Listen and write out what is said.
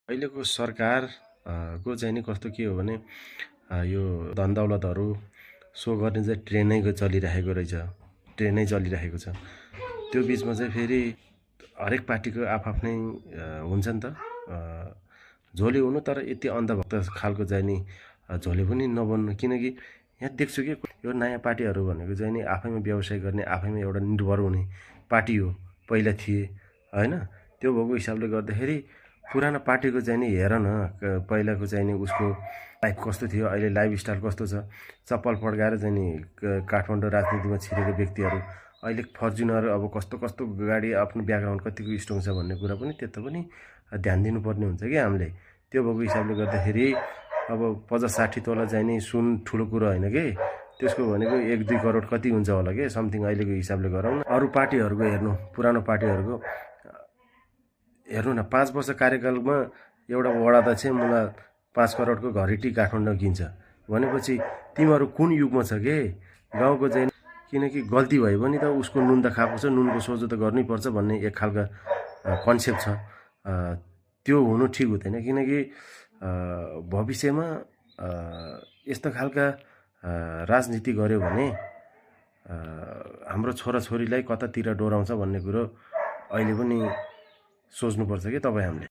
अहिलेको सरकार को चाहिँ नि कस्तो के हो भने यो धनदौलतहरू सो गर्ने चाहिँ ट्रेनै चलिरहेको रहेछ, ट्रेनै चलिरहेको छ। त्यो बिचमा चाहिँ फेरि हरेक पार्टीको आफ्नै हुन्छ नि त झोले हुनु, तर यति अन्धभक्त खालको चाहिँ नि झोले पनि नबन्नु। किनकि यहाँ देख्छु कि यो नयाँ पार्टीहरू भनेको चाहिँ नि आफैमा व्यवसाय गर्ने, आफैमा एउटा निर्भर हुने पार्टी हो, पहिला थिए होइन। त्यो भएको हिसाबले गर्दाखेरि पुरानो पार्टीको चाहिँ नि हेर न, पहिलाको चाहिँ नि उसको लाइफ कस्तो थियो, अहिले लाइफस्टाइल कस्तो छ। चप्पल पड्काएर चाहिँ नि काठमाडौँ राजनीतिमा छिरेको व्यक्तिहरू अहिले फर्च्युनर, अब कस्तो कस्तो गाडी, आफ्नो ब्याकग्राउन्ड कतिको स्ट्रङ छ भन्ने कुरा पनि त्यता पनि ध्यान दिनुपर्ने हुन्छ कि हामीले। त्यो भएको हिसाबले गर्दाखेरि अब 50-60 तोला चाहिँ नि सुन ठुलो कुरो होइन कि, त्यसको भनेको 1-2 करोड कति हुन्छ होला कि समथिङ अहिलेको हिसाबले गरौँ न। अरू पार्टीहरूको हेर्नु, पुरानो पार्टीहरूको हेर्नु न, 5 वर्ष कार्यकालमा एउटा वडा अध्यक्ष मलाई 5 करोडको घरेटी काठमाडौँ किन्छ भनेपछि तिमीहरू कुन युगमा छ के गाउँको चाहिँ। किनकि गल्ती भयो भने त उसको नुन त खाएको छ, नुनको सोझो त गर्नैपर्छ भन्ने एक खालका कन्सेप्ट छ। त्यो हुनु ठिक हुँदैन, किनकि भविष्यमा यस्तो खालका राजनीति गर्यो भने हाम्रो छोराछोरीलाई कतातिर डोराउँछ भन्ने कुरो अहिले पनि सोच्नुपर्छ कि तपाईँ हामीले।